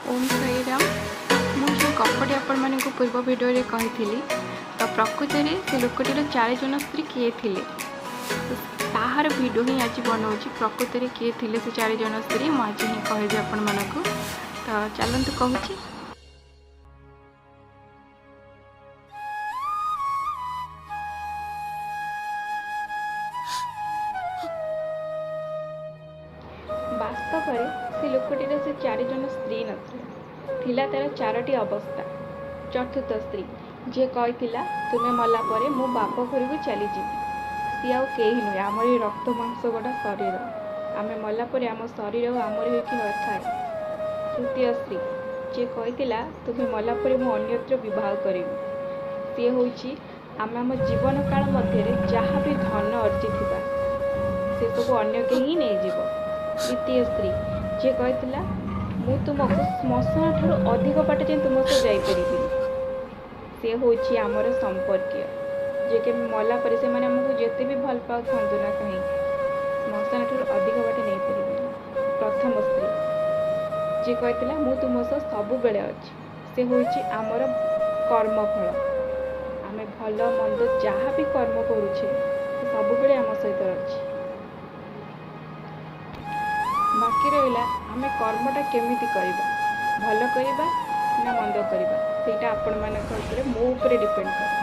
ଓମ୍ ସାଇରାମ। ମୁଁ ଯେଉଁ ଗପଟି ଆପଣମାନଙ୍କୁ ପୂର୍ବ ଭିଡ଼ିଓରେ କହିଥିଲି, ତ ପ୍ରକୃତରେ ସେ ଲୋକଟିର ଚାରିଜଣ ସ୍ତ୍ରୀ କିଏ ଥିଲେ, ତ ତାହାର ଭିଡ଼ିଓ ହିଁ ଆଜି ବନାଉଛି। ପ୍ରକୃତରେ କିଏ ଥିଲେ ସେ ଚାରିଜଣ ସ୍ତ୍ରୀ, ମୁଁ ଆଜି ହିଁ କହିବି ଆପଣମାନଙ୍କୁ। ତ ଚାଲନ୍ତୁ କହୁଛି। ବାସ୍ତବରେ ସେ ଲୋକଟିର ସେ ଚାରିଜଣ ସ୍ତ୍ରୀ ନଥିଲେ, ଥିଲା ତା'ର ଚାରୋଟି ଅବସ୍ଥା। ଚତୁର୍ଥ ସ୍ତ୍ରୀ ଯିଏ କହିଥିଲା, ତୁମେ ମଲା ପରେ ମୁଁ ବାପ ଘରକୁ ଚାଲିଯିବି, ସିଏ ଆଉ କେହି ନୁହେଁ, ଆମର ଏ ରକ୍ତ ମାଂସ ଗଢ଼ା ଶରୀର। ଆମେ ମଲା ପରେ ଆମ ଶରୀର ଆଉ ଆମର ହେଇକି ନଥାଏ। ତୃତୀୟ ସ୍ତ୍ରୀ ଯିଏ କହିଥିଲା, ତୁମେ ମଲା ପରେ ମୁଁ ଅନ୍ୟତ୍ର ବିବାହ କରିବି, ସିଏ ହେଉଛି ଆମେ ଆମ ଜୀବନ କାଳ ମଧ୍ୟରେ ଯାହା ବି ଧନ ଅର୍ଜିଥିବା, ସେସବୁ ଅନ୍ୟ କେହି ହିଁ ନେଇଯିବ। ଦ୍ୱିତୀୟ ସ୍ତ୍ରୀ ଯିଏ କହିଥିଲା, ମୁଁ ତୁମକୁ ଶ୍ମଶାନ ଠାରୁ ଅଧିକ ବାଟ ଯାଏଁ ତୁମ ସହ ଯାଇପାରିବିନି, ସେ ହେଉଛି ଆମର ସମ୍ପର୍କୀୟ, ଯିଏକି ଆମେ ମଲା ପରେ ସେମାନେ ଆମକୁ ଯେତେ ବି ଭଲ ପାଉଥାନ୍ତୁ ନା କାହିଁକି, ଶ୍ମଶାନ ଠାରୁ ଅଧିକ ବାଟ ନେଇପାରିବେନି। ପ୍ରଥମ ସ୍ତ୍ରୀ ଯିଏ କହିଥିଲା, ମୁଁ ତୁମ ସହ ସବୁବେଳେ ଅଛି, ସେ ହେଉଛି ଆମର କର୍ମଫଳ। ଆମେ ଭଲ ମନ୍ଦ ଯାହା ବି କର୍ମ କରୁଛେ, ସେ ସବୁବେଳେ ଆମ ସହିତ ଅଛି। ବାକି ରହିଲା ଆମେ କର୍ମଟା କେମିତି କରିବା, ଭଲ କରିବା ନା ମନ୍ଦ କରିବା, ସେଇଟା ଆପଣମାନଙ୍କ ଉପରେ, ମୋ ଉପରେ ଡିପେଣ୍ଡ କରେ।